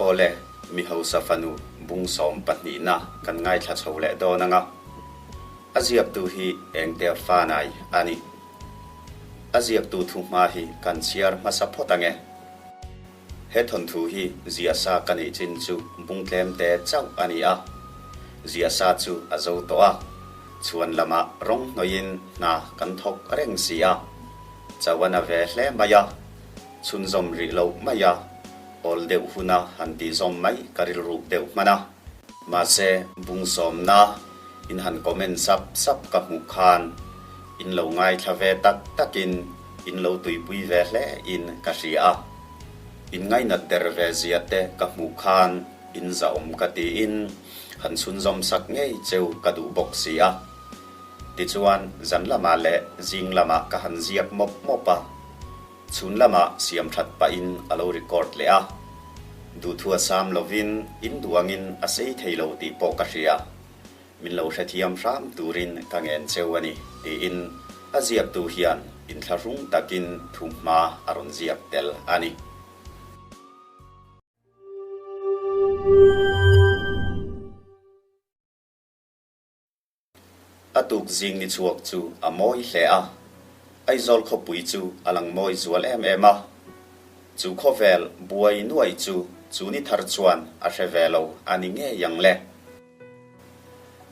Awle, mi hausa fanu bung sawmpahnihna kan ngaithla chho leh dawn ang a. A ziaktu hi Engtea Fanai a ni. A ziaktu thuhma hi kan chhiar hmasa phawt ang e. He thawnthu hi ziahsa ka neih chin chu bung tlem te chauh a ni a. Ziahsa chu a zo tawh a, chhuan lamah rawng hnawihin hna kan thawk reng si a. Chau a na ve hle mai a, chhunzawm rih loh mai a, awl deuh huna han tihzawm mai ka rilruk deuh hman a. Mahse, bung sawmna in han comment sap sap ka hmuh khan in lo ngaithla ve tak takin in lo tuipui ve hle in ka hria a. In ngainat der ve zia te ka hmuh khan in zahawm ka tiin han chhunzawm sak ngei cheu ka duh bawk si a. Tichuan, zan lamah leh zing lamah ka han ziak mawp mawp a. Chhun lamah siam that pahin a lo record leh a, duhthua sam lovin in duh angin a sei thei lo tih pawh ka hria, min lo hrethiam hram turin ka ngen cheu a ni, tiin a ziaktu hian inthlahrung takin thuhma a rawn ziak tel a ni. A tuk zing ni chhuak chu a mawi hle a, Aizawl khawpui chu a lang mawi zual em em a. Chu khawvel buai nuai chu chu ni thar chuan a hre ve lo a ni ngei ang le.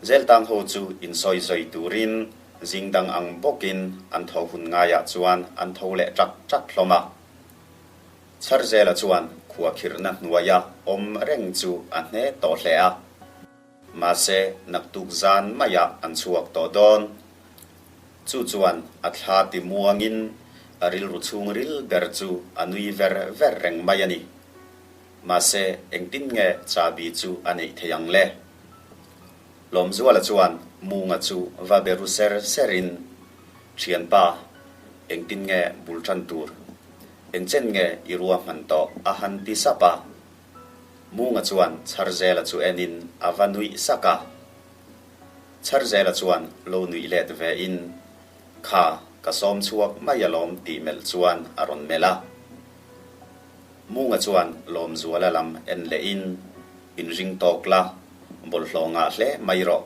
Zeltang ho chu insawi zawi turin zing dang ang bawkin an tho hun ngaiah chuan an tho leh ṭak ṭak hlawm a. Chharzela chuan khuakhirhna hnuaia awm reng chu a hne tawh hle a. Mahse, naktuk zan maiah an chhuak tawh dawn. Chu chuan a thla ti muangin a rilru chhungril ber chu a nui ver ver reng mai a ni. Mahse, engtin nge chahbi chu a neih thei ang le? Lawmzuala chuan Munga chu va be ru ser serin, Thianpa, engtin nge bul tan tur? Engchen nge i ruahman tawh? a han ti sap a. Munga chuan Chharzela chu enin a va nuih sak a. Chharzela chuan lo nuih let ve in, Kha, ka sawm chhuak mai alawm tih melh chuan a rawn melh a. Munga chuan Lawmzuala lam en leh in, Inring tawk la, bawlhhlawh ngah hle mai rawh.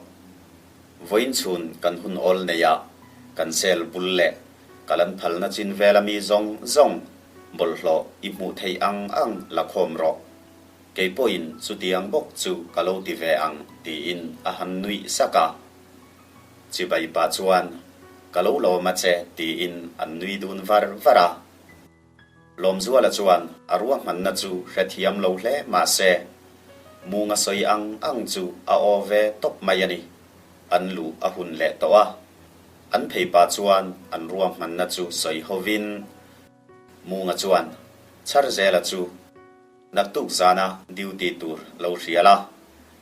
Vawiin chhun kan hun awl nei a, kan sel bul leh ka lan phalna chin vel ami zawng zawng Bawlhhlawh i hmuh theih ang ang la khawm rawh. Kei pawhin chutiang bawk chu ka lo ti ve ang tiin a han nuih sak a. Chibai pah chuan, Ka lo lawm a che tiin an nui dun var var a. Lawmzuala chuan a ruahmanna chu hrethiam lo hle mah se, Munga sawi ang ang chu a aw ve tawp mai a ni. An luh a hun leh tawh a. An phei pah chuan an ruahmanna chu sawi hovin, Munga chuan, Chharzela chu naktuk zana duty tur lo hria la,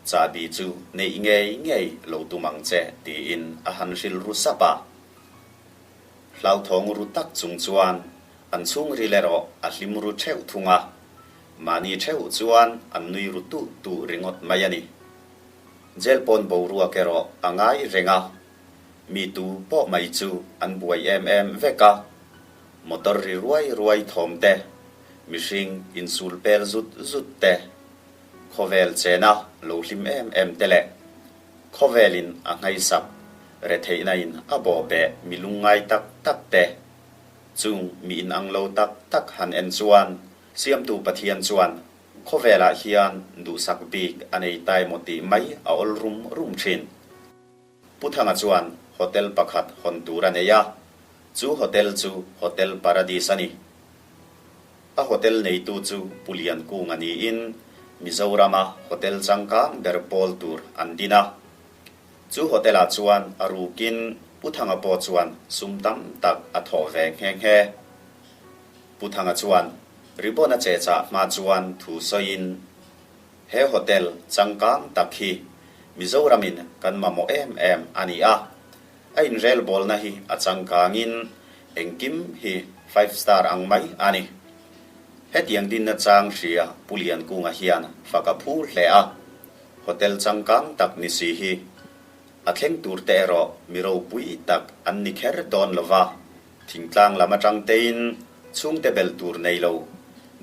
chahbi chu neih ngei ngei lo tum ang che tiin a han hrilh ru sap a. Hlauthawng ru tak chung chuan an chhungril erawh a hlim ru theuh thung a, mahni theuh chuan an nui ru tuh tuh ringawt mai a ni. Jail pawn boruak erawh a ngai reng a, Mi tu pawh mai chu an buai em em vek a, motor ri ruai ruai thawm te, mihring insul pel zut zut te, khawvel chena lo hlim em em te leh khawvelin a nghaisak retheihna in a bawh beh mi lungngai tak tak te, chung mi inang lo tak tak han en chuan Siamtu Pathian chuan khawvelah hian duhsak bik a nei tai maw tih mai a awl rum rum thin. Pu Thanga chuan hotel pakhat hawn tur a nei a, chu hotel chu Hotel Paradis a ni. A hotel neitu chu Pu Liankunga niin Mizorama hotel changkang ber pawl tur an din a. Chu hotel-ah chuan a rukin Pu Thanga pawh chuan sum tam tak a thawh ve nghe nghe. Pu Thanga chuan ribbon a chehchah hma chuan thu sawiin, He hotel changkang tak hi Mizoramin kan mamawh em em a ni a, a inrelbawlna hi a changkangin engkim hi five star ang mai a ni. Hetiang dinna chang hria Pu Liankunga hian fak a phur hle a, hotel changkang tak ni si hi a thleng tur te erawh mi ropui tak an ni kher dawn lo va, thingtlang lam atang tein chhungte bel tur nei lo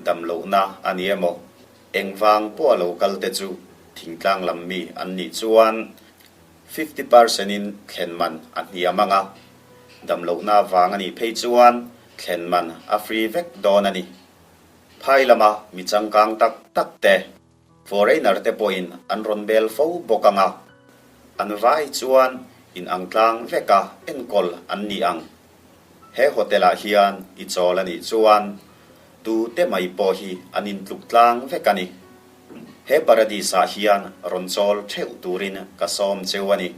damlohna a ni emaw? Engvang pawh a lo kal te chu thingtlang lam mi an nih chuan 50 percent in thlen man a hniam ang a, damlohna vang a nih phei chuan thlen man a free vek dawn a ni. Phai lama mi changkang tak tak te, foreigner te pawhin an rawn bel fo bawk ang a, an vai chuan in ang tlang veka enkawl an ni ang. He hotel ah hian i chawl a nih chuan tu te mai pawh hi an intluk tlang vek a ni. He paradise ah hian rawn chawl theuh turin ka sawm cheu a ni.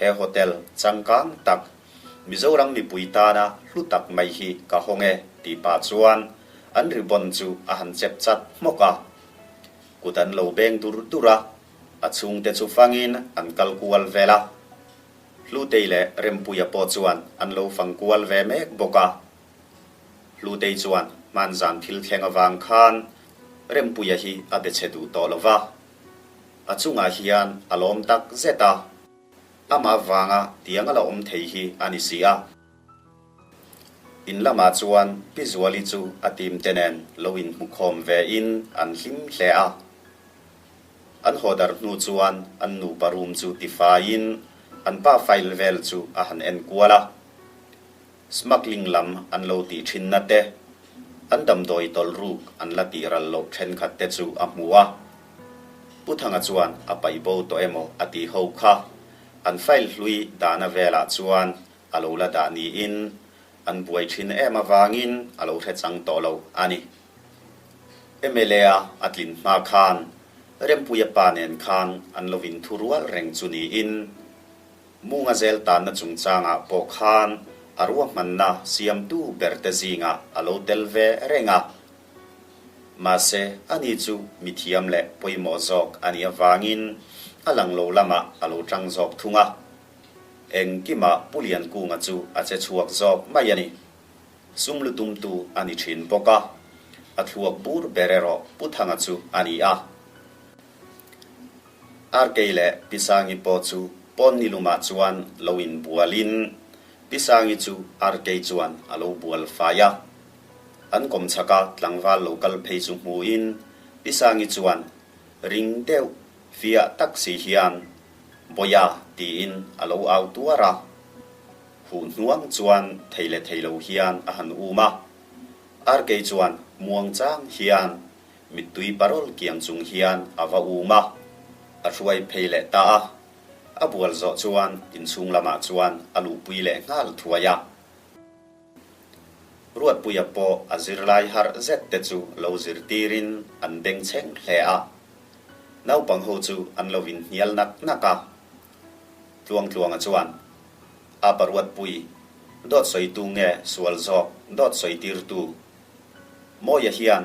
He hotel changkang tak, Mizoram mipui tana hlu tak mai hi ka hawng e tih pah chuan an ribbon chu a han chep chat hmawk a. Kut an lo beng dur dur a, a chhungte chu fangin an kal kual vel a. Hlutei leh Rempuia pawh chuan an lo fang kual ve mek bawk a. Hlutei chuan hmanzan thil thleng avang khan Rempuia hi a be chhe duh tawh lo va. A chungah hian a lawm tak zet a, amah vanga tiang a la awm thei hi a ni si a. In lamah chuan Pi Zuali chu a team te nen lo inhmukhawm ve in an hlim hle a. An haw darh hnu chuan an nupa room chu tifaiin an pa file vel chu a han en kual a. Smuggling lam an lo tih thinna te, an damdawi tawlh ruk an la tih ral loh thenkhat te chu a hmu a. Pu Thanga chuan a paih bo tawh emaw a tih ho kha an file hlui dahna velah chuan a lo la dah niin an buai thin em avangin a lo hre chang tawh lo a ni. Mla a a tlin hma khan Rempuia pa nen khan an lo inthu rual reng chu niin Munga zel tanna chungchangah pawh khan a ruahmanna siamtu berte zingah a lo tel ve reng a. Mahse, ani chu mithiam leh pawimawh zawk a nih avangin a lang lo lamah a lo tang zawk thung a. Engkima Pu Liankunga chu a che chhuak zawk mai a ni. Sum lu tumtu a ni thin bawk a, a thluak bur ber erawh Pu Thanga chu a ni a. Arkei leh Pi Sangi pawh chu pawn ni lumah chuan lo inbualin Pi Sangi chu Arkei chuan a lo bual fai a. An kawmchhaka tlangval lo kal phei chu hmuin Pi Sangi chuan ring deuh fiah tak si hian Bawia tiin a lo au tuar a. Huh hnuang chuan thei leh thei lo hian a han um a. Arkei chuan muang chang hian Mittui parawl kiang chung hian a va um a, a hruai phei leh ta a. A bual zawh chuan inchhung lamah chuan a luhpui leh nghal thuai a. Ruatpuia pawh a zirlai harh zet te chu lo zirtirin an bengchheng hle a. Naupang ho chu an lo inhnial nak nak a. Tluangtluanga chuan, Apa Ruatpui, dawt sawitu nge sual zawk dawt sawitirtu? Mawia hian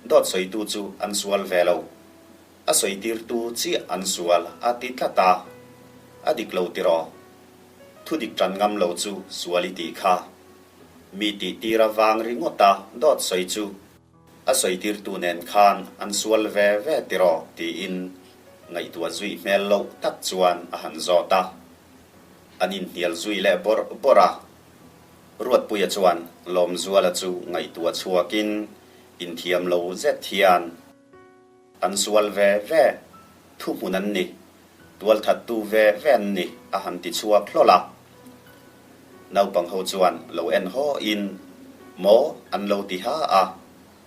dawt sawitu chu an sual ve lo. A sawitirtu chiah an sual a ti tlat a. A dik lo tiraw? Thu dik tan ngam lo chu sual i tih kha. Mi tih tir avang ringawta dawt sawi chu a sawitirtu nen khan an sual ve ve tiraw tiin ngaihtuah zui hmel loh tak chuan a han zawt a. An inhnial zui leh bawrh bawrh a. Ruatpuia chuan Lawmzuala chu ngaihtuah chhuakin inthiam lo zet hian an sual ve ve, thuhmun an ni, tualthattu ve ve an ni a han ti chhuak hlawl a. Naupang ho chuan lo en hawhin maw an lo ti ha a,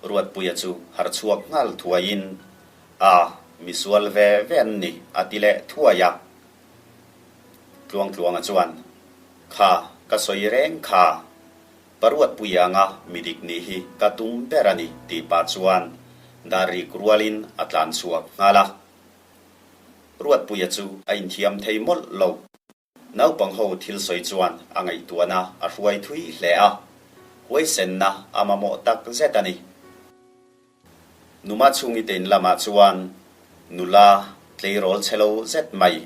Ruatpuia chu harh chhuak nghal thuaiin a misual ve ve an ni a ti leh thuai a. Tluangtluanga chuan, Kha, ka sawi reng kha. Paruatpui anga midik nih hi ka tum ber a ni, tih pah chuan dar rik rualin a tlan chhuak nghal a. Ruatpuia chu a inthiam thei mawlh lo. Naupang ho thil sawi chuan a ngaihtuahna a hruai thui hle a, huaisenna a mamawh tak zet a ni. Numa chhungi te in lamah chuan nula tleirawl chhe lo zet mai,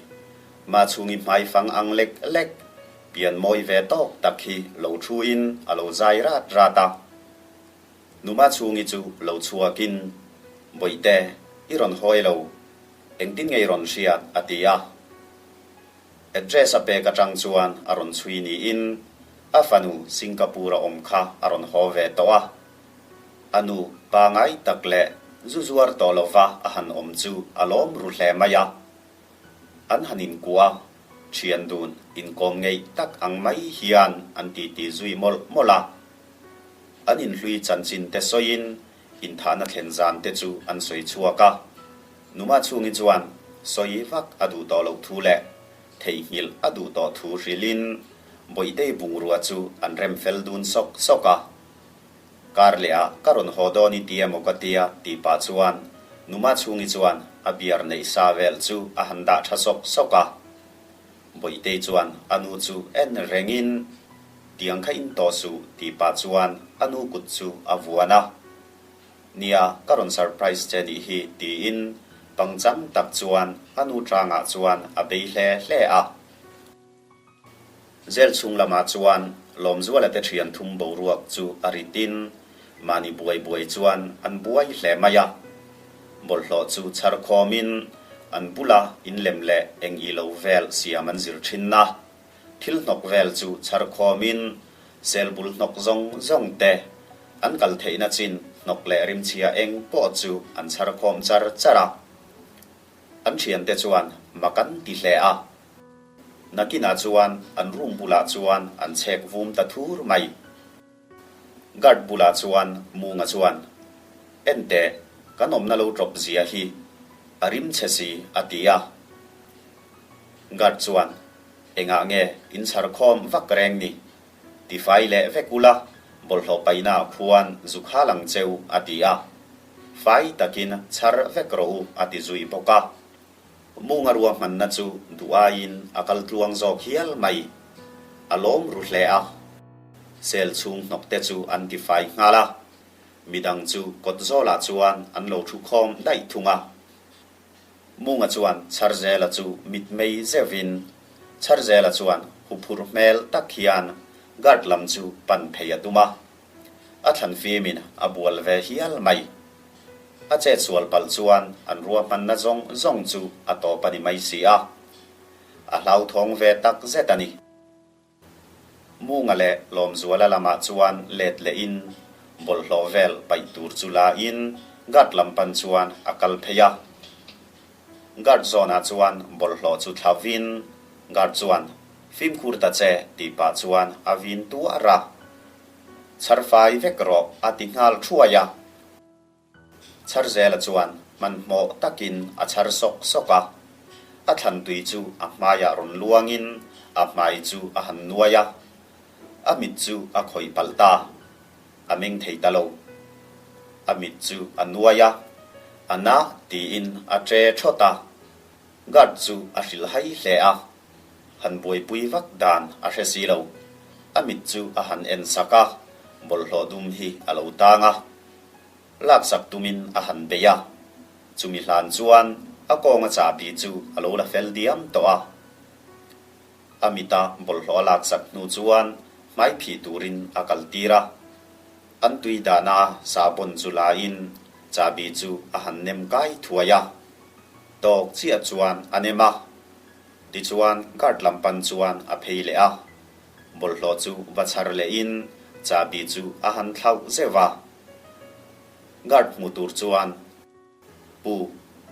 Machhungi hmaifang ang lek lek, pian mawi ve tawk tak hi lo thu in a lo zai rat rat a. Numa chhungi chu lo chhuakin, Bawihte, i rawn hawi lo, engtin nge i rawn hriat? a ti a. Address a pek atang chuan a rawn chhui niin a fanu Singapore a awm kha a rawn haw ve tawh a. A nu pangai tak leh. Zu zuar tawh lova a han awm chu a lawm ru hle mai a. An han inkuah a, thian dun inkawm ngeih tak ang mai hian an titi zui mawlh mawlh a. An inhlui chanchin te sawiin inthahna thlen zan te chu an sawi chhuak a. Numa chhungi chuan sawi vak a duh tawh loh thu leh theihnghilh a duh tawh thu hrilhin Bawihtei bungrua chu an rem fel dun sawk sawk a. Kar leh ah ka rawn haw dawn i ti emaw ka tia tih pah chuan Numa chhungi chuan a beer neih sa vel chu a han dah tha sawk sawk a. Bawihtei chuan a nu chu en rengin Tiang kha in tawh suh tih pah chuan a nu kut chu a vuan a. Nia, ka rawn surprise che nih hi tiin pangchang tak chuan a nu tlangah chuan a bei hle hle a. Zel chhung lamah chuan Lawmzuala te thian thum boruak chu a ritin mahni buai buai chuan an buai hle mai a. Bawlhhlawh chu chhar khawmin an bula in lem leh eng i lo vel siam an zir thin a. Thil hnawk vel chu chhar khawmin sel bul hnawk zawng zawng te an kal theihna chin hnawk leh rimchhia eng pawh chu an chhar khawm char char a. An thiante chuan mak an ti hle a. Nakinah chuan an room bulah chuan an chhek vum ta thur mai. Guard bulah chuan Munga chuan, Enteh, kan awmna lo drop zia hi a rim che si a ti a. Guard chuan, Engah nge in chhar khawm vak reng ni? Tifai leh vek ula, bawlhhlawh paihnaah khuan zu khal ang cheu a ti a. Fai takin chhar vek rawh u a ti zui bawk a. Munga ruahmanna chu duh aiin a kal tluang zawk hial mai. A lawm ru hle a. Sel chhung hnawk te chu an ti fai nghal a. Midang chu kawt zawlah chuan an lo thu khawm daih thung a. Munga chuan Chharzela chu mitmei zeuhin Chharzela chuan huphurh hmel tak hian guard lam chu pan phei a tum a. A thlan fimin a bual ve hial mai. A chetsual palh chuan an ruahmanna zawng zawng chu a tawp a ni mai si a. A hlauthawng ve tak zet a ni. Munga leh Lawmzuala lamah chuan let lehin bawlhhlawh vel paih tur chu lain guard lam pan chuan a kal phei a. Guard zawnah chuan bawlhhlawh chu thlavin guard chuan fimkhur ta che tih pah chuan a vin tuar a. Chhar fai vek rawh a ti nghal thuai a. Chharzela chuan hmanhmawh takin a chhar sawk sawk a. A thlan tui chu a hmaiah rawn luangin a hmai chu a han nuai a. A mit chu a khawih palh ta. A meng thei ta lo. A mit chu a nuai a, a na tiin a ṭe ṭhawt a. Guard chu a hrilh hai hle a. Han buaipui vak dan a hre si lo. A mit chu a han en sak a, bawlhhlawh dum hi a lo tang a. Laksak tumin a han bei a. Chumi hlan chuan a kawnga chahbi chu a lo la fel diam tawh a. A mita bawlhhlawh a laksak hnu chuan hmai phih turin a kal tir a. An tui dahna sahbawn chu lain chahbi chu a han nem kai thuai a. Tawk chiah chuan a nem a. Tichuan guard lam pan chuan a phei leh a. Bawlhhlawh chu va chhar lehin chahbi chu a han thlauh zeuh a. Guard hmu tur chuan Pu,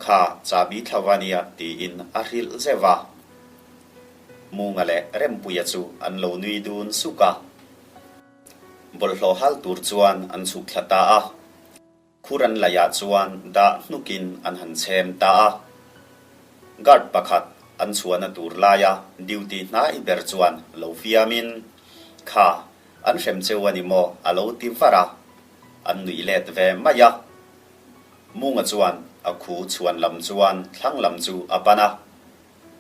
kha chahbi thlauh a nia tiin a hrilh zeuh a. Munga leh Rempuia chu an lo nui dun suk a. Bawlhhlawh hal tur chuan an chhuk thla ta a. Khur an laihah chuan dah hnukin an han chhem ta a. Guard pakhat an chhuahna tur laia duty hnai ber chuan lo fiamin, Kha, an hrem cheu a ni maw? a lo ti var a. An nuih let ve mai a. Munga chuan a khu chhuan lam chuan thlang lam chu a pan a.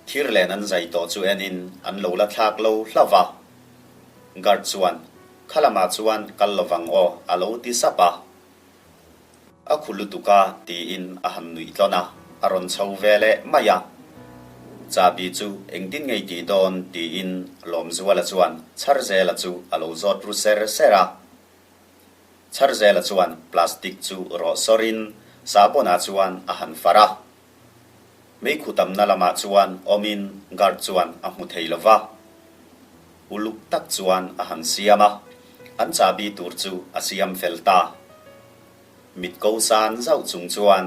Thir len an zai tawh chu enin an lo la thlak lo hlauh va. Guard chuan, Kha lamah chuan kal lovang aw a lo ti sap a. A khu lutuk a tiin a han nuih tlawn a, a rawn chho ve leh mai a. Chahbi chu engtin ngei tih dawn tiin Lawmzuala chuan Chharzela chu a lo zawt ru ser ser a. Chharzela chuan plastic chu rawh sawrin sahbawnah chuan a han farh a. Meikhu tamna lamah chuan awmin guard chuan a hmu thei lo va, uluk tak chuan a han siam a, an chahbi tur chu a siam fel ta. Mit ko san zauh chung chuan,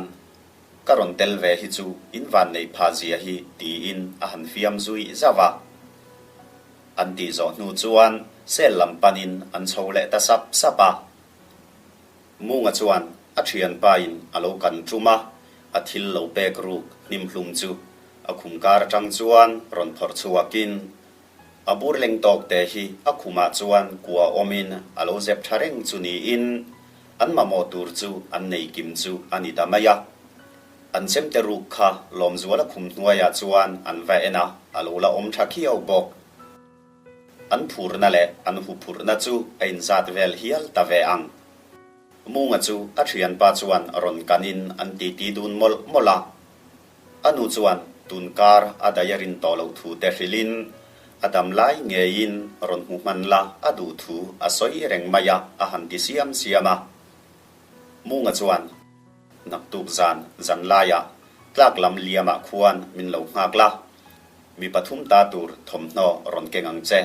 Ka rawn tel ve hi chu in van neih phah zia hi tiin a han fiam zui zauh a. An tih zawh hnu chuan sel lam panin an chho leh ta sap sap a. Munga chuan a thianpain a lo kan tum a, a thil lo pek ruk hnimhlum chu a khum kar atang chuan rawn phawrh chhuakin a bur leng tawk te hi a khumah chuan kua awmin a lo zep tha reng chu niin an mamawh tur chu an nei kim chu a ni ta mai a. An chemte ruk kha Lawmzuala khum hnuaiah chuan an va en a, a lo la awm tha khiau bawk. An phurna leh an huphurhna chu a inzat vel hial ta ve ang. Munga chu a thianpa chuan rawn kanin an titi dun mawlh mawlh a. A nu chuan tun kar a daih a rin tawh loh thu te hrilhin a dam lai ngeiin rawn hmu hman la a duh thu a sawi reng mai a, a han ti siam siam a. Munga chuan naktuk zan zan laiah tlak lam liamah khuan min lo nghak la, Mi pathum ta tur thawmhnaw rawn keng ang che.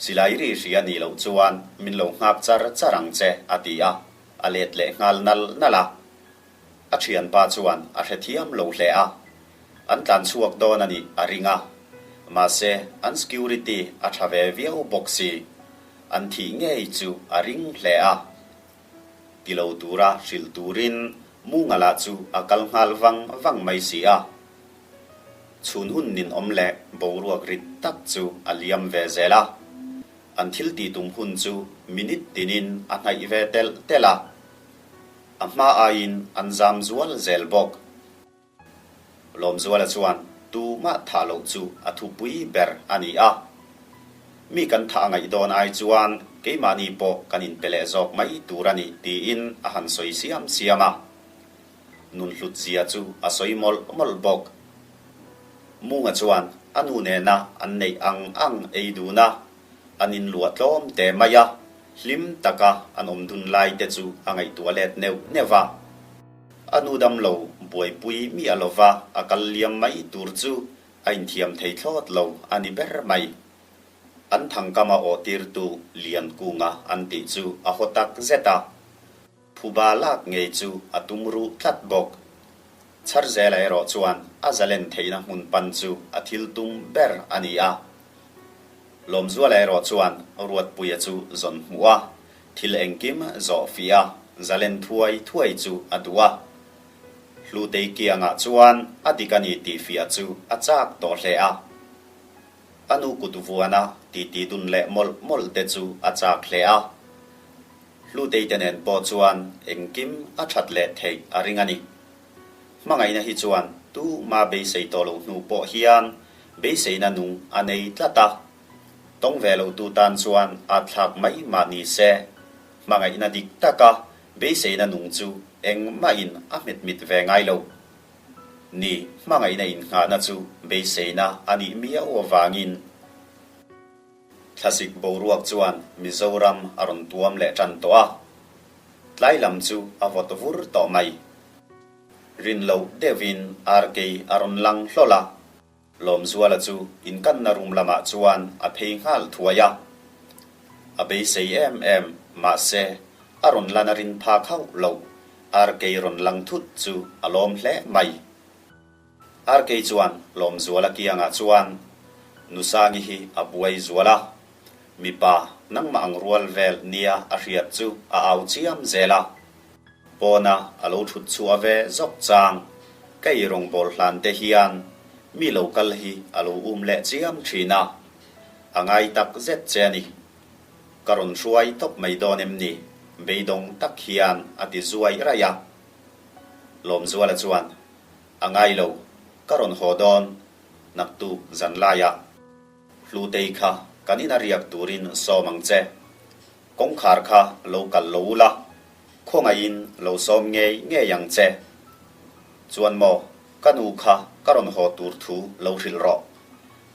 Silai ri hria nih loh chuan min lo nghak char char ang che, a ti a, a let leh nghal nal nal a. A thianpa chuan a hrethiam lo hle a, an tlan chhuak dawn a nih a ring a. Mahse, an security a tha ve viau bawk si. An thih ngei chu a ring hle a. Ti lo tura hrilh turin Mungala chu a kal nghal vang vang mai si a. Chhun hun ninawm leh boruak rit tak chu a liam ve zel a. An thil tih tum hun chu minute tinin a hnaih ve telh telh a. A hma aiin an zam zual zel bawk. Lawmzuala chuan tumah thah loh chu a thupui ber a ni a. Mi kan thah a ngaih dawn ai chuan keimahni pawh kan inpe leh zawk mai tur a ni tiin a han sawi siam siam a. Nun hlut zia chu a sawi mawlh mawlh bawk. Munga chuan a nu nena an neih ang ang ei dun a, an inluah tlawm te mai a, hlim taka an awm dun lai te chu a ngaihtuah let neuh neuh a. A nu dam lo buaipui miah lova a kal liam mai tur chu a inthiam thei thlawt lo a ni ber mai. An thangkama awh tirtu Liankunga an tih chu a haw tak zet a. Phuba lak ngei chu a tum ruh tlat bawk. Chharzela erawh chuan a zalen theihna hmun pan chu a thil tum ber a ni a. Lawmzuala erawh chuan Ruatpuia chu zawn hmuh a, thil engkim zawh fih a, zalen thuai thuai chu a duh a. Hlutei kiangah chuan a dik a ni tih fiah chu a chak tawh hle a. A nu kut vuana titi dun leh mawlh mawlh te chu a chak hle a. Hlutei te nen pawh chuan engkim a that leh theih a ring a ni. Hmangaihna hi chuan tuma beisei tawh loh hnu pawh hian beiseina nung a nei tlat a. Tawng ve lotu tan chuan a thlak mai mah ni se, hmangaihna dik taka beiseina nung chu engmahin a hmetmit ve ngai lo. Ni, hmangaihna innghahna chu beiseina a nih miau avangin. Thlasik boruak chuan Mizoram a rawn tuam leh tan tawh a, tlai lam chu a vawt vur tawh mai. Rin loh deuhin Arkei a rawn lang hlawl a, Lawmzuala chu inkanna room lamah chuan a phei nghal thuai a. A beisei em em, mahse a rawn lan a rin phak hauh lo, Arkei rawn lang thut chu a lawm hle mai. Arkei chuan Lawmzuala kiangah chuan Nusangi hi a buai zual a, mipa nangmah ang rual vel nia a hriat chu a au chiam zel a. Pawna a lo thut chhuah ve zawk chang, ka ei rawngbâwl hlan te hian mi lo kal hi a lo um leh chiam thin a, a ngai tak zet che a ni. Ka rawn hruai tawp mai dawn em ni? Beidawng tak hian a ti zuai raih a. Lawmzuala chuan A ngai lo, ka rawn haw dawn, naktuk zan laiah. Hlutei kha kan ina riak turin sawm ang che. Kawngkhar kha lo kal lo ula, khawngaihin lo sawm ngei ngei ang che. Chuan maw, ka nu kha ka rawn haw tur thu lo hrilh rawh.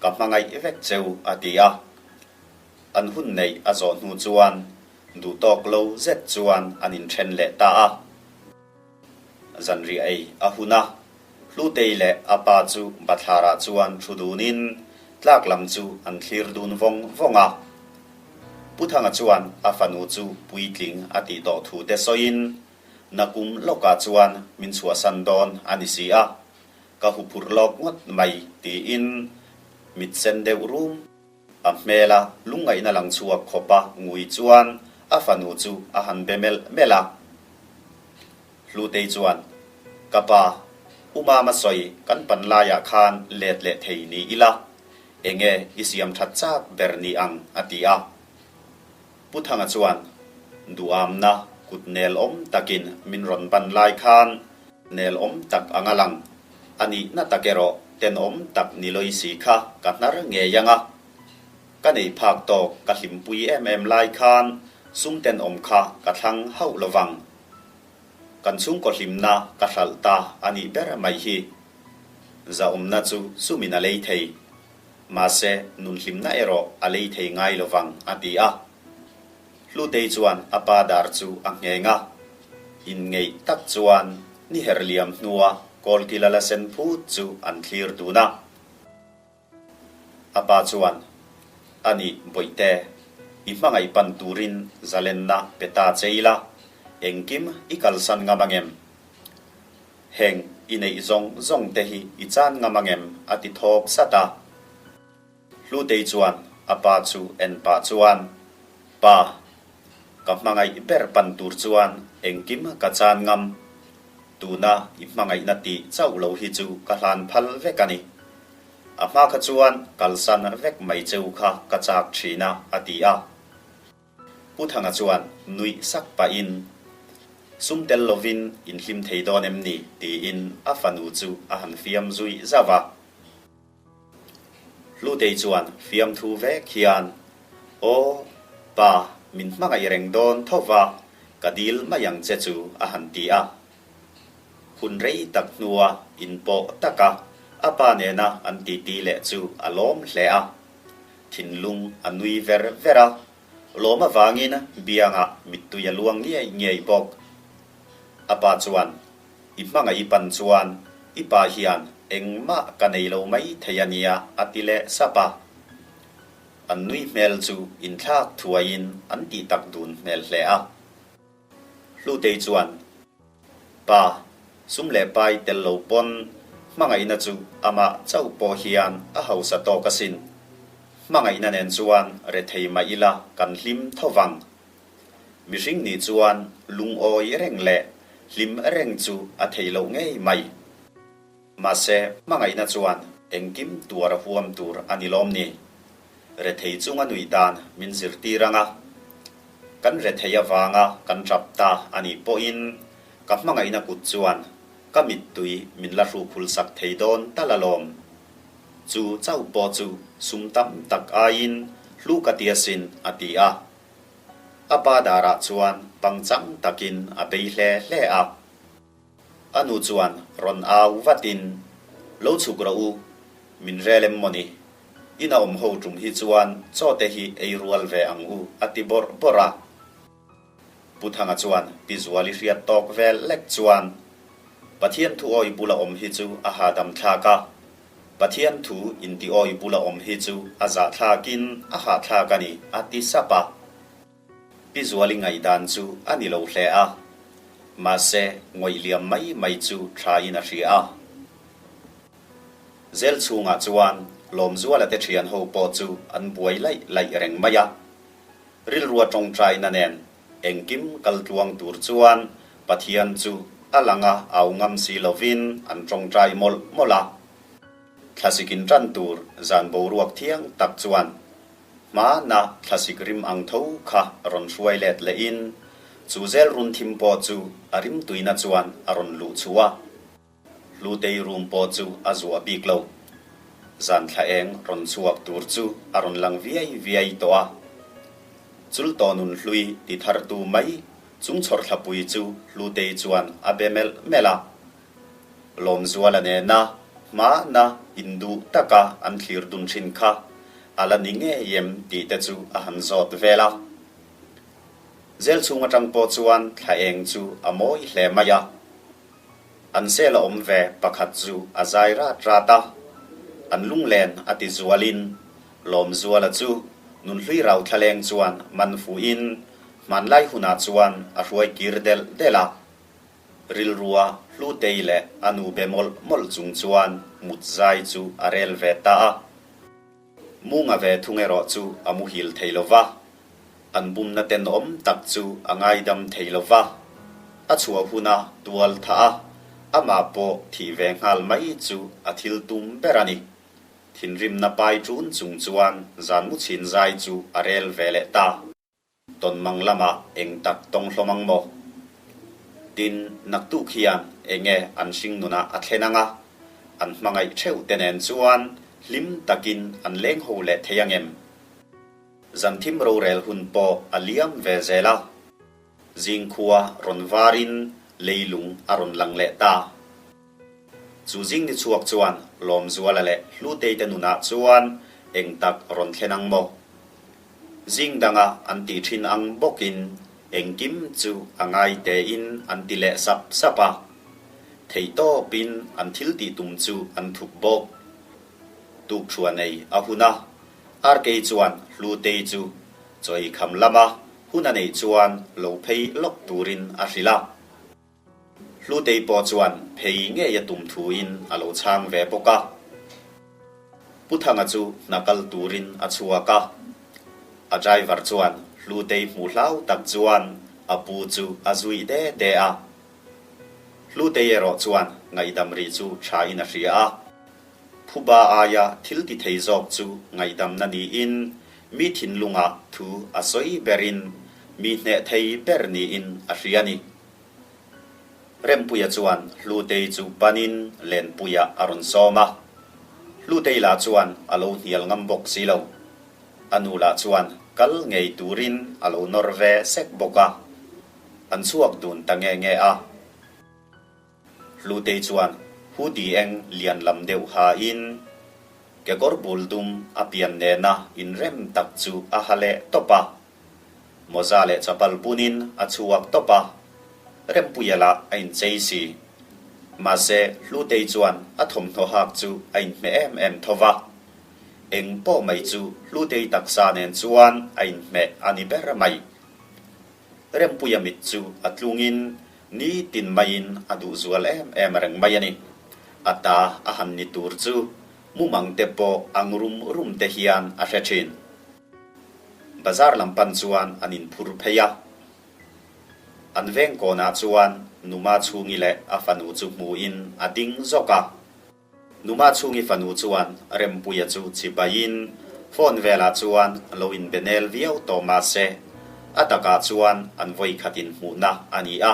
Ka hmangaih vek cheu a ti a. An hun neih a zawh hnu chuan duhtawk lo zet chuan an inthen leh ta a. Zanriah ei a hun a, Hlutei leh a pa chu bathlarah chuan thu dunin tlak lam chu an thlir dun vawng vawng a. Pu Thanga chuan a fanu chu puitling a tih tawh thu te sawiin. Nakum lawkah chuan min chhuahsan dawn a ni si a, ka huphurh lawk ngawt mai tiin mit sen deuh rum a hmela lungngaihna lang chhuak khawpa ngui chuan a fanu chu a han be melh melh a. Hlutei chuan, Ka pa, U Mama sawi kan pan laiah khan let leh thei ni ila, enge i siam that chak ber ni ang a ti a. Pu Thanga chuan, Duamna kut nel awm takin min rawn ban lai khan nel awm tak ang a lang, a nihna tak erawh tenawm tak ni lawi si kha ka hnar ngei ang a. Ka nei phak tawk ka hlimpui em em lai khan sum tenawm kha ka thlang hauh lovang. Kan chhungkaw hlimna ka hralh ta a nih ber mai hi. Zahawmna chu sumin a lei thei. Mahse, nun hlimna erawh a lei thei ngai lo vang, a ti a. Hlutei chuan a pa dar chu a ngheng a. Inngeih tak chuan ni her liam hnua kawlkila la sen phut chu an thlir dun a. A pa chuan, A nih, Bawihte, i hmangaih pan turin zalenna pe ta che ila, engkim i kalsan ngam angem? Heng i neih zawng zawng te hi i chan ngam angem? a ti thawp sat a. Hlutei chuan a pa chu en pah chuan, Pa, ka hmangaih ber pan tur chuan engkim ka chan ngam. Tuna i hmangaihna tih chauh lo hi chu ka hlan phal vek a ni. A hma kha chuan kalsan vek mai cheu kha ka chak thin a, a ti a. Pu Thanga chuan nuih sak pahin, Sum tel lovin in hlim thei dawn em ni? tiin a fanu chu a han fiam zui zauh a. Hlutei chuan fiamthu vek hian, Aw, pa, min hmangaih reng dawn tho va, ka dil mai ang che chu a han ti a. Hun rei tak hnua inpawh taka a pa nena an titi leh chu a lawm hle a. Thinlung a nui ver ver a, lawm avangin biangah mittui a luang ngiai ngiai bawk. A pa chuan, I hmangaih i pan chuan i pa hian engmah ka nei lo mai thei a nia a ti leh sap a. An nui hmel chu inthlak thuaiin an tih tak dun hmel hle a. Hlutei chuan, Pa, sum leh pai tel lo pawn hmangaihna chu amah chauh pawh hian a hausa tawk asin. Hmangaihna nen chuan rethei mah ila kan hlim tho vang. Mihring nih chuan lungawi reng leh hlim reng chu a theih loh ngei mai. Mahse, hmangaihna chuan engkim tuar a huam tur a ni lawm ni? Rethei chunga nuih dan min zirtir ang a. Kan rethei avanga kan tap ta a nih pawhin ka hmangaihna kut chuan ka mittui min la hrukhul sak thei dawn tal alawm. Chu chauh pawh chu sum tam tak aiin hlu ka ti asin a ti a. A pa darah chuan pangchang takin a bei hle hle a. A nu chuan rawn au vatin, Lo chhuk rawh u, min rel em mawni? Ina awm ho tum hi chuan chaw te hi ei rual ve ang u a ti bawrh bawrh a. Pu Thanga chuan Pi Zuali hriat tawk vel lek chuan, Pathian thu awi bula awm hi chu a hahdam thlak a, Pathian thu inti awi bula awm hi chu a zahthlakin a hahthlak a ni a ti sap a. Pi Zuali ngaihdan chu a ni lo hle a, mahse ngawih liam mai mai chu thain a hria a. Zel chhungah chuan Lawmzuala te thian ho pawh chu an buai laih laih reng mai a. Rilrua tawngtaina nen engkim kal tluang tur chuan Pathian chu a langa au ngam si lovin an tawngtai mawlh mawlh a. Thlasik in tan tur zan boruak thiang tak chuan Hmana thlasik rim ang tho kha rawn hruai let lehin chu zel run thim pawh chu a rim tuina chuan a rawn luh chhuah a. Hlutei room pawh chu a zuah bik lo. Zan thla eng rawn chhuak tur chu a rawn lang viai viai tawh a. Chul tawh nun hlui ti thartu mai chung chhawrthlapui chu Hlutei chuan a be melh melh a. Lawmzuala nena hmana induh taka an thlir dun thin kha a la ni ngei em tih te chu a han zawt vel a. Zel chhung atang pawh chuan thla eng chu a mawi hle mai a. An sel a awm ve pakhat chu a zai rat rat a. An lunglen a ti zualin Lawmzuala chu nunhlui rau thlaleng chuan man fuhin hmanlai hunah chuan a hruai kir delh delh a. Rilrua Hlutei leh a nu be mawlh mawlh chung chuan mut zai chu a rel ve ta a. Munga ve thung erawh chu a muhil thei lo va, an bumna tenawm tak chu a ngaidam thei lo va, a chhuah huna tual thah a, amah pawh thih ve nghal mai chu a thil tum ber a ni. Thinrimna pai ṭun chung chuan zan mu chhin zai chu a rel ve leh ta. Tawnmang lamah eng tak tawng hlawm ang maw? Tin, naktuk hian eng nge an hringnunah a thlen ang a? An hmangaih theuh te nen chuan hlim takin an leng ho leh thei ang em? Zanthim rorel hun pawh a liam ve zel a. Zingkhua rawn varin leilung a rawn lang leh ta. Chu zing ni chhuak chuan Lawmzuala leh Hlutei te nunah chuan eng tak rawn thlen ang maw? Zing danga an tih thin ang bawkin engkim chu a ngai tein an ti leh sap sap a. Theihtawpin an thil tih tum chu an thup bawk. Tukṭhuan ei a hun a, Arkei chuan Hlutei chu chawi kham lama hun a neih chuan lo phei lawk turin a hrilh a. Hlutei pawh chuan phei ngei a tum thuin a lo chhang ve bawk a. Pu Thanga chu hna kal turin a chhuak a. A driver chuan Hlutei hmuh hlau tak chuan a pu chu a zui de de a. Hlutei erawh chuan ngaihdam rih chu thain a hria a. Phuba aia thil ti thei zawk chu ngaihdamna niin mi thinlungah thu a sawi berin mi hneh thei ber niin a hria a ni. Rempuia chuan Hlutei chu panin Lenpuia a rawn sawm a. Hlutei lah chuan a lo hnial ngam bawk si lo. A nu lah chuan kal ngei turin a lo nawr ve sek bawk a. An chhuak dun ta nge nge a. Hlutei chuan hoodie eng lian lam deuh hain kekawr bul dum a pian nena inrem tak chu a ha leh tawp a. Mawza leh chapal bunin a chhuak tawp a, Rempuia lah a inchei si. Mahse, Hlutei chuan a thawmhnaw hak chu a inhmeh em em tho va. Eng pawh mai chu Hlutei taksa nen chuan a inhmeh a ni ber mai. Rempuia mit chu a tlungin nitin maiin a duh zual em em reng mai a ni. A ta a han ni tur chu mumang te pawh ang rum rum te hian a hre thin. Bazar lam pan chuan an inphur phei a. An veng kawnah chuan Numa chhungi leh a fanu chu hmuhin a ding zawk a. Numa chhungi fanu chuan Rempuia chu chibaiin phone velah chuan lo inbe nel viau tawh mah se, a takah chuan an vawikhat inhmuhna a ni a.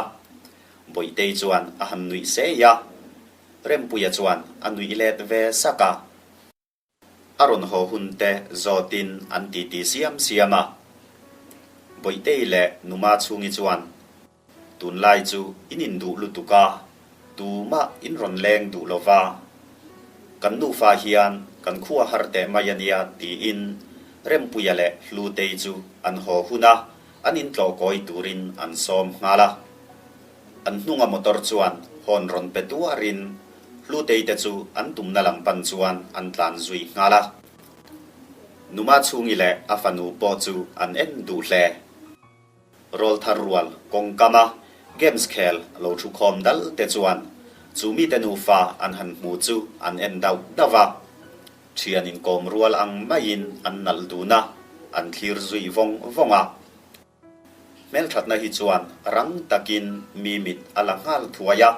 Bawihtei chuan a han nuih sei a, Rempuia chuan a nuih let ve sak a. A rawn haw hun te zawtin an titi siam siam a. Bawihtei leh Numa chhungi chuan, Tunlai chu in induh lutuk a, tumah in rawn leng duh lo va. Kan nufa hian kan khua har teh mai a nia tiin Rempuia leh Hlutei chu an haw hun a, an intlawh kawi turin an sawm nghal a. An hnunga motor chuan hawn rawn pe tuarin Hlutei te chu an tumna lam pan chuan an tlan zui nghal a. Numa chhungi leh a fanu pawh chu an en duh hle. Rawlthar rual kawngkama games khel lo thu khawm dal te chuan chu mite nufa an han hmu chu an en dauh dauh a. Thian inkawm rual ang maiin an nalh dun a, an thlir zui vawng vawng a. Hmelthatna hi chuan rang takin mi mit a la nghal thuai a,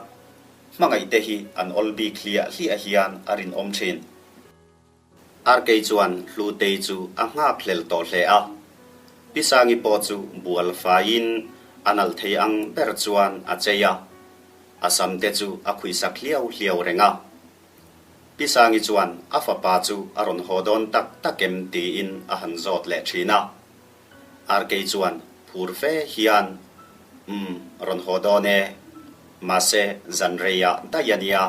hmangaihte hi an awl bik hliah hliah hian a rinawm thin. Arkei chuan Hlutei chu a nghak hlel tawh hle a, Pi Sangi pawh chu bual faiin a nalh thei ang ber chuan a chei a, a sam te chu a khuihsak hliau hliau reng a. Pi Sangi chuan a fapa chu a rawn haw dawn tak tak em tiin a han zawt leh thin a. Arkei chuan phur fe hian, Umm, rawn haw dawn e. Mahse, zan reiah daih a nia,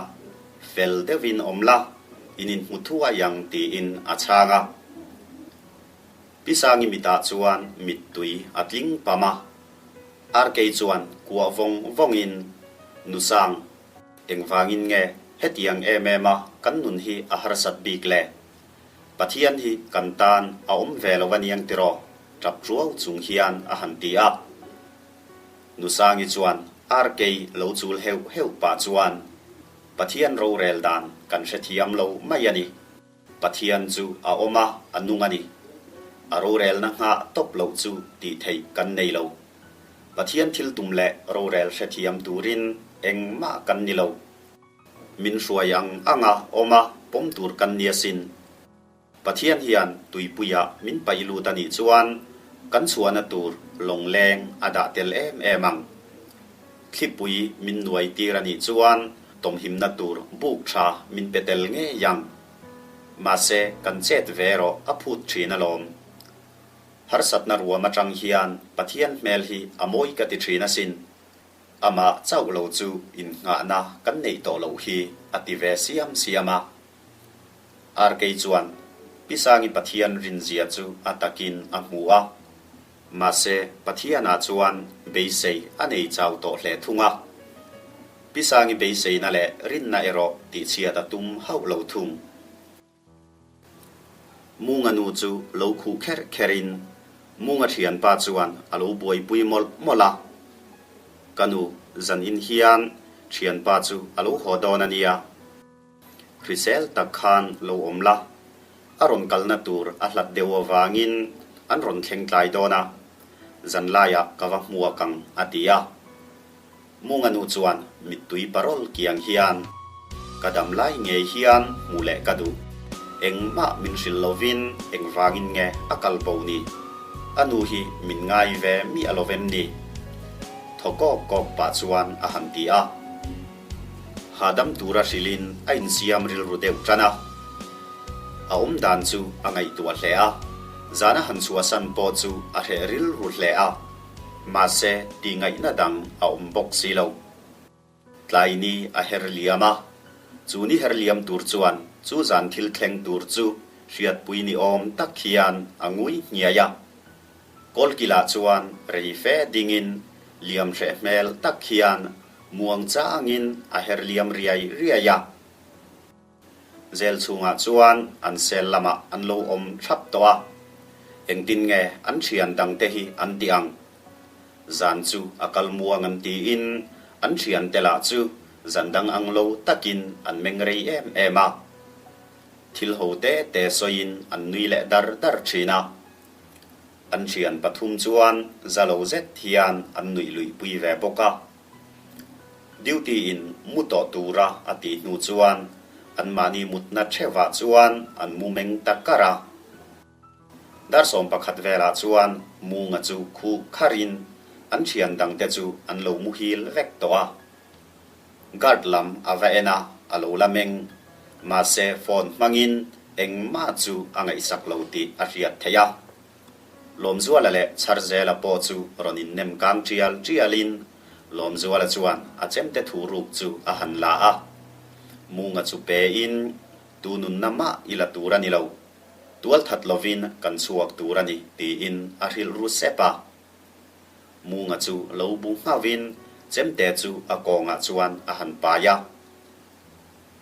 fel deuhin awm la, in inhmu thuai ang tiin a chhang a. Pi Sangi mitah chuan mittui a tling pam a. Arkei chuan kuah vawng vawngin, Nu Sang, engvangin nge hetiang em em a kan nun hi a harsat bik le? Pathian hi kan tan a awm ve lo a niang tiraw? Tap ruau chung hian a han ti a. Nusangi chuan Arkei lo chul heuh heuh pah chuan Pathian rorel dan kan hrethiam lo mai a ni. Pathian chu a awm a, a nung a ni. A rorelna nghah tawp loh chu tih theih kan nei lo. Pathian thil tum leh rorel hrethiam turin engmah kan ni lo. Min hruai ang anga awm a, pawm tur kan ni asin. Pathian hian tuipuiah min paih lut a nih chuan kan chhuahna tur lawngleng a dah tel em em ang. Thlipui min nuai tir a nih chuan tawmhimna tur buk tha min pe tel ngei ang. Mahse kan chet ve erawh a phut thin alawm. Harsatna ruam atang hian Pathian hmel hi a mawi ka ti thin asin. Amah chauh lo chu innghahna kan neih tawh loh hi a ti ve siam siam a. Arkei chuan Pi Sangi Pathian rinzia chu a takin a hmu a. Mahse, Pathianah chuan beisei a nei chau tawh hle thung a. Pi Sangi beiseina leh rinna erawh tihchhiat a tum hauh lo thung. Munga nu chu lo khuh kherh kherhin Munga thianpa chuan a lo buaipui mawlh mawlh a. Ka nu, zanin hian thianpa chu a lo haw dawn a nia. Hrisel tak khan lo awm la, a rawn kalna tur a hlat deuh avangin an rawn thleng tlai dawn a, zanlaiah ka va hmuak ang a ti a. Munga nu chuan mittui parawl kiang hian, Ka dam lai ngei hian hmuh leh ka duh. Engmah min hrilh lovin engvangin nge a kal bo ni? A nu hi min ngai ve miah lo vem ni? Thaw kawk kawk pah chuan a han ti a. Hahdam tura hrilhin a insiam rilru deuh tan a. A awm dan chu a ngaihtuah hle a, zana han chhuahsan pawh chu a hreh rilru hle a, mahse tihngaihna dang a awm bawk si lo. Tlai ni a her liam a, chu ni her liam tur chuan chu zan thil thleng tur chu hriatpui ni awm tak hian a ngui hniai a. Kawlkilah chuan rei fe dingin liam hreh hmel tak hian muang changin a her liam riai riai a. Zel chhungah chuan an sel lamah an lo awm thlap tawh a, engtin nge an thian dangte hi an ti ang? Zan chu a kal muang an tiin an thiante lah chu zan dang ang lo takin an meng rei em em a. Thil ho te te sawiin an nui leh dar dar thin a. An thian pathum chuan za lo zet hian an nuih luih pui ve bawk a. Duty in mu tawh tura a tih hnu chuan anmahni mutna theuhah chuan an mu meng ta kar a. Dar 11 velah chuan Munga chu khuh kharin an thian dangte chu an lo muhil vek tawh a. Guard lam a va en a, a lo la meng. Mahse phone hmangin engmah chu a ngaihsak lo tih a hriat theih a. Lawmzuala leh Chharzela pawh chu rawn innem kang tial tialin Lawmzuala chuan a chemte thu ruk chu a han la a. Munga chu pein, Tu nunna mah i la tur a ni lo. Tualthat lovin kan chhuak tur a ni, tiin a hrilh ru sep a. Munga chu lo bu nghavin chemte chu a kawngah chuan a han pai a.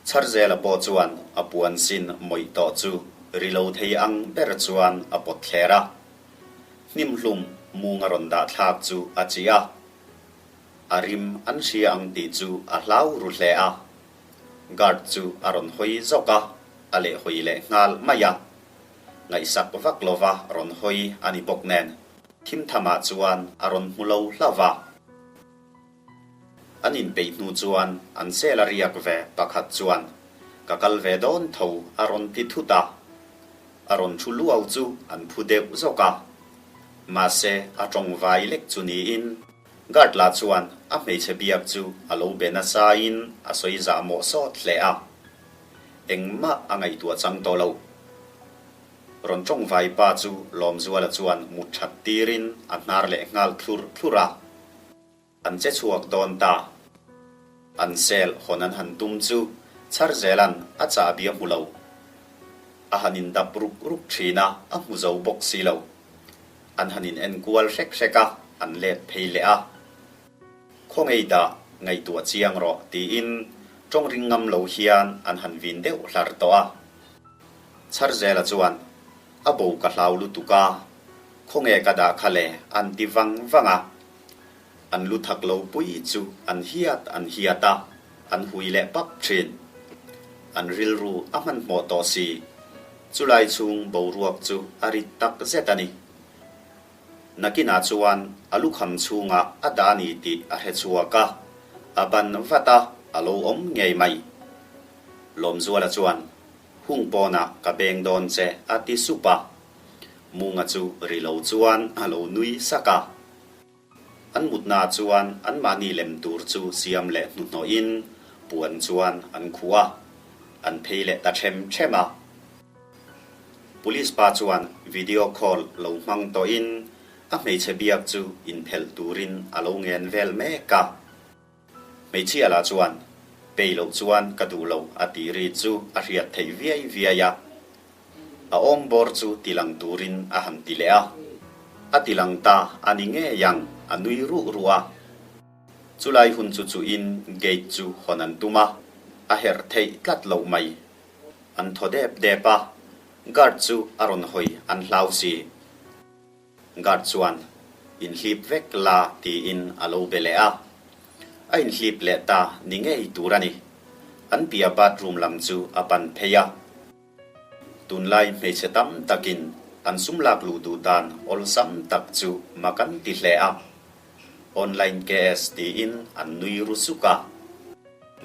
Chharzela pawh chuan a puan sin mawih tawh chu ri lo thei ang ber chuan a pawt thler a. Hnim hlum Munga rawn dah thlak chu a chi a. A rim an hria ang tih chu a hlau ru hle a. Guard chu a rawn hawi zawk a, a lehhawi leh nghal mai a. Ngaihsak vak lova rawn hawi a ni bawk nen. Thimthamah chuan a rawn hmu lo hlauh va. An inpeih hnu chuan an sel a riak ve pakhat chuan, Ka kal ve dawn tho a rawn ti thut a. A rawn thu luau chu an phu deuh zawk a. Mahse a tawng vai lek chu niin guard lah chuan a hmeichhe biak chu a lo be nasain a sawi zah mawh sawt hle a. Engmah a ngaihtuah chang tawh lo. Rawn tawng vai pa chu Lawmzuala chuan mut that tirin a hnar leh nghal thlur thlur a. An che chhuak dawn ta. An sel hawn an han tum chu Chharzela'n a chahbi a hmu lo. A han indap ruk ruk thin a, a hmu zo bawk si lo. An han in enkual hrek hrek a, an let phei leh a. Khaw ngei dah ngaihtuah chiang rawh tiin tawng ring ngam lo hian an han vin deuh hlar tawh a. Chharzela chuan, A bo ka hlau lutuk a, khawnge ka dah kha le an ti vang vang a. An lu thak lo pui chu an hiat an hiat a, an hui leh pap thin. An rilru a hmanhmawh tawh si. Chulai chhung boruak chu a rit tak zet a ni. Nakinah chuan a lukham chhungah a dah a ni tih a hre chhuak a, a ban vat a, a lo awm ngei mai. Lawmzuala chuan, Hung pawnah ka beng dawn che a ti sup a. Munga chu ri lo chuan a lo nui sak a. An mutnaah chuan anmahni lem tur chu siam leh hnuhnawhin puan chuan an khuh a, an phei leh ta ṭhem ṭhem a. Police pa chuan video call lo hmang tawhin a hmeichhe biak chu inphelh turin a lo ngen vel mek a. Hmeichhia lah chuan, Pei loh chuan ka duh lo a tih ri chu a hriat theih viai viai a. A awm bawr chu tilang turin a han ti leh a. A tilang ta a ni ngei ang, a nui ruh ruh a. Chulai hun chu chuhin gate chu hawn an tum a, a herh theih tlat loh mai. An thaw dep dep a, guard chu a rawn hawi an hlau si. Guard chuan, Inhlip vek la tiin a lo be leh a. A inhlip leh ta ni ngei tur a ni. An piah bathroom lam chu a pan phei a. Tunlai hmeichhe tam takin an sum lak luh duh dan awlsam tak chu mak an ti hle a. Online KS tiin an nui ru suk a.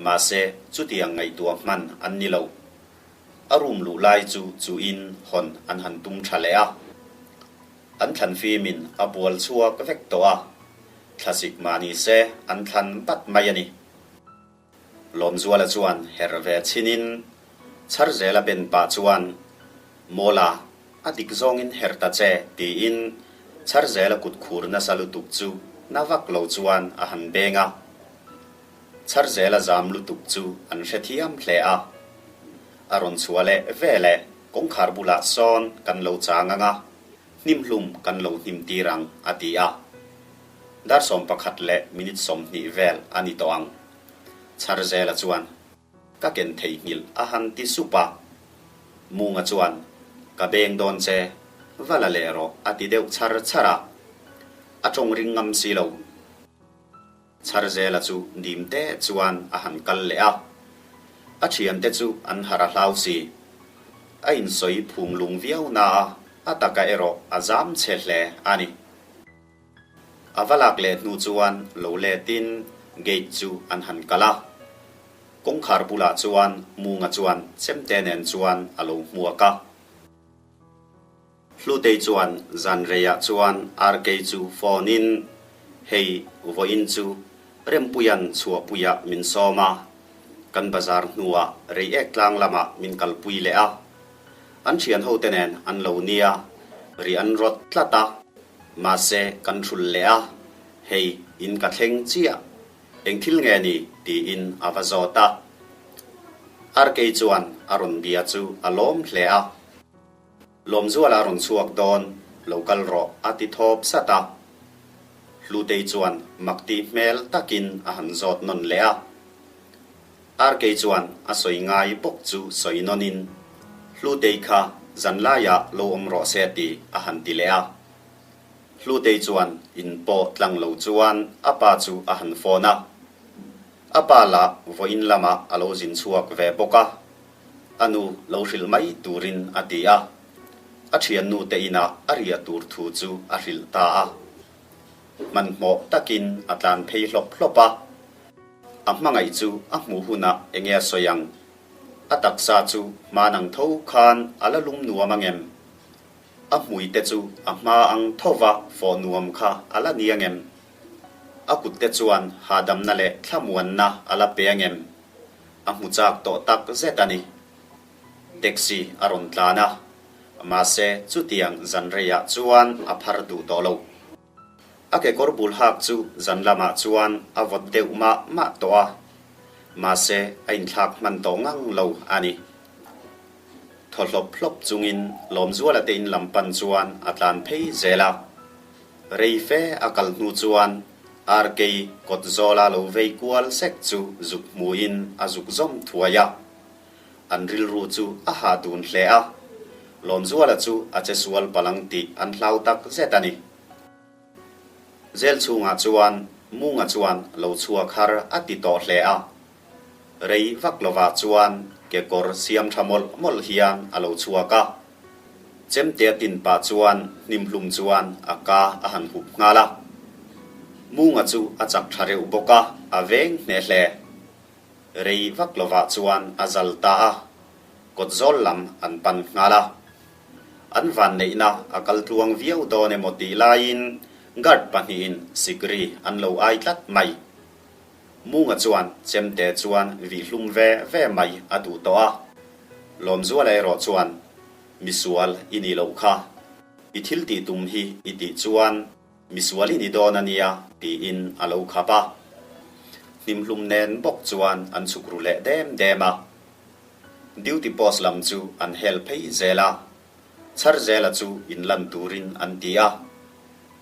Mahse, chutiang ngaihtuah hman an ni lo. A room luh lai chu chuin hawn an han tum tha leh a. An thlan fimin a bual chhuak vek tawh a, thlasik mah ni se an thlan bat mai a ni. Lawmzuala chuan herh ve chhinin Chharzela ben pah chuan, Mawla, a dik zawngin herh ta che, tiin Chharzela kut khur nasa lutuk chu na vak lo chuan a han beng a. Chharzela zam lutuk chu an hrethiam hle a. A rawn chhuah leh ve leh kawngkhar bulah sawn kan lo chang ang a, hnimhlum kan lo hnim tir ang, a ti a. Dar 11 leh minute 20 vel a ni tawh ang. Chharzela chuan, Ka ken theihnghilh a han ti sup a. Munga chuan, Ka beng dawn che, va la leh rawh, a ti deuh chhar chhar a. A tawng ring ngam si lo. Chharzela chu dim te chuan a han kal leh a, a thiante chu an harh a hlau si. A insawi phung lung viau na a, a taka erawh a zam chhe hle a ni. A va lak leh hnu chuan lo letin gate chu an han kal a, kawngkhar bulah chuan Munga chuan chemte nen chuan a lo hmuak a. Hlutei chuan zan reiah chuan Arkei chu phone in, Hei, vawiin chu Rempuia'n chhuahpuiah min sawm a, kan bazar hnuah Reiek tlang lamah min kalpui leh a. An thian hote nen an lo nia, ri an rawt tlat a, mahse kan hrul leh a, hei in ka thleng chiah, eng thil nge ni tiin a va zawt a. Arkei chuan a rawn bia chu a lawm hle a. Lawmzuala rawn chhuak dawn, lo kal rawh a ti thawp sat a. Hlutei chuan makti hmel takin a han zawt nawn leh a. Arkei chuan a sawi ngai bawk chu sawi nawnin, Hlutei kha zanlaiah lo awm rawh se ti a han ti leh a. Hlutei chuan in pawh tlang lo chuan a pa chu a han phone a. A pa lah vawiin lamah a lo zin chhuak ve bawk a. A nu lo hrilh mai turin a ti a, a thiannu te inah a riah tur thu chu a hrilh ta a. Hmanhmawh takin a tlan phei hlawp hlawp a, a hmangaih chu a hmuh hunah enge a sawi ang? A taksa chu hman ang tho khan a la lum nuam ang em? A hmui te chu a hma ang thova fawh nuam kha a la ni ang em? A kut te chuan hahdamna leh thlamuanna a la pe ang em? A hmu chak tawh tak zet a ni. Taxi a rawn tlan a, mahse chutiang zan reiah chuan a phar duh tawh lo. A kekawr bul hak chu zan lamah chuan a vawt deuh mah mah tawh a, mahse a inthlak hman tawh ngang lo a ni. Thaw hlawp hlawp chungin Lawmzuala te in lam pan chuan a tlan phei zel a. Rei fe a kal hnu chuan Arkei kawt zawla lo vei kual sek chu zuk hmuhin a zuk zawm thuai a. An rilru chu a hah dun hle a, Lawmzuala chu a che sual palang tih an hlau tak zet a ni. Zel chhungah chuan. Munga chuan lo chhuak har a ti tawh hle a. Rei vak lovah chuan kekawr siam tha mawlh mawlh hian a lo chhuak a. Chemte tin pah chuan hnimhlum chuan a ka a han hup nghal a. Munga chu a chak tha reuh bawk a, a veng hneh hle. Rei vak lovah chuan a zal ta a, kawt zawl lam an pan nghal a. An vanneihna a kal tluang viau dawn emaw tih laiin guard pahnihin sikri an lo ai tlat mai. Munga chuan chemte chuan vihhlum ve ve mai a duh tawh a. Lawmzuala erawh chuan, Misual i nih loh kha. I thil tih tum hi i tih chuan misual i ni dawn a nia tiin a lo khap a. Hnimhlum nen bawk chuan an chhuk ru leh dem dem a. Duty post lam chu an hel phei zel a. Chharzela chu inlan turin an ti a.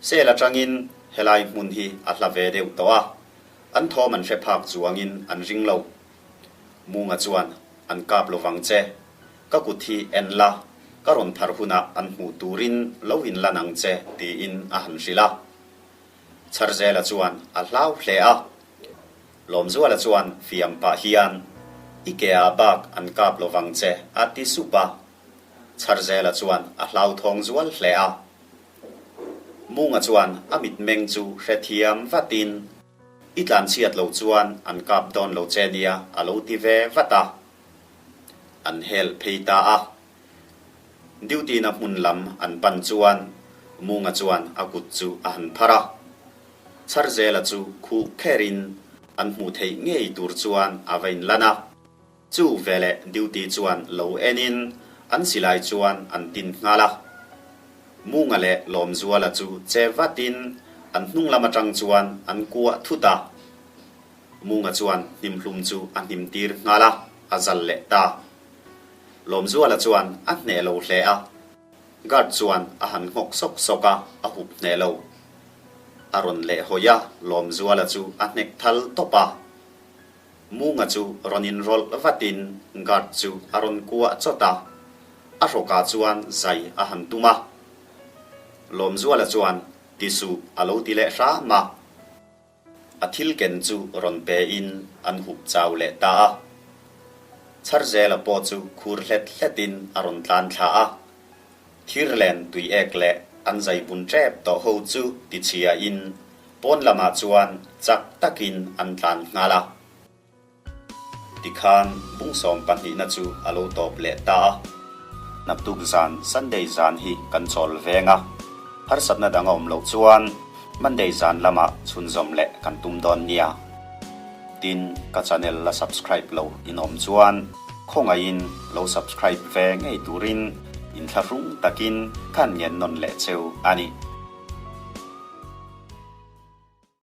Sel atangin helai hmun hi a hla ve deuh tawh a, an thawm an hre phak chuangin an ring lo. Munga chuan an kap lovang che, ka kut hi en la, ka rawn phar hunah an hmuh turin lo inlan ang che tiin a han hrilh a. Chharzela chuan a hlau hle a. Lawmzuala chuan fiam pah hian, I ke ah bak an kap lovang che a ti sup a. Chharzela chuan a hlauthawng zual hle a. Munga chuan a mitmeng chu hrethiam vatin, I tlanchhiat loh chuan an kap dawn lo che nia a lo ti ve vat a. An hel phei ta a. Duty na hmun lam an pan chuan Munga chuan a kut chu a han phar a. Chharzela chu khuh kherin an hmuh theih ngei tur chuan a va inlan a. Chu veleh duty chuan lo enin an silai chuan an tin nghal a. Munga leh Lawmzuala chu che vatin an hnung lam atang chuan an kuah thut a. Munga chuan hnimhlum chu a hnim tir nghal a, a zal leh ta. Lawmzuala chuan a hneh lo hle a. Guard chuan a han nghawk sawk sawk a, a hup hneh lo. A rawn leh hawi a, Lawmzuala chu a hnek thal tawp a. Munga chu rawn inrawlh vatin guard chu a rawn kuah chawt a, a hrawkah chuan zai a han tum a. Lawmzuala chuan ti suh a lo ti leh hram a. A thil ken chu rawn pein an hup chau leh ta a. Chharzela pawh chu khur hlet hletin a rawn tlan thla a. Thirlen tuiek leh an zai bun tep tawh ho chu tichhiain pawn lamah chuan chak takin an tlan nghal a. Tikhan bungsawm pahnihna chu a lo tawp leh ta a. Naktuk zan Sunday zan hi kan chawl veng a, harsatna dang a awm loh chuan Monday zan lamah chhunzawm leh kan tum dawn nia. Tin, ka channel la subscribe lo in awm chuan khawngaihin lo subscribe ve ngei turin inthlahrung takin khan ngen nawn leh cheu a ni.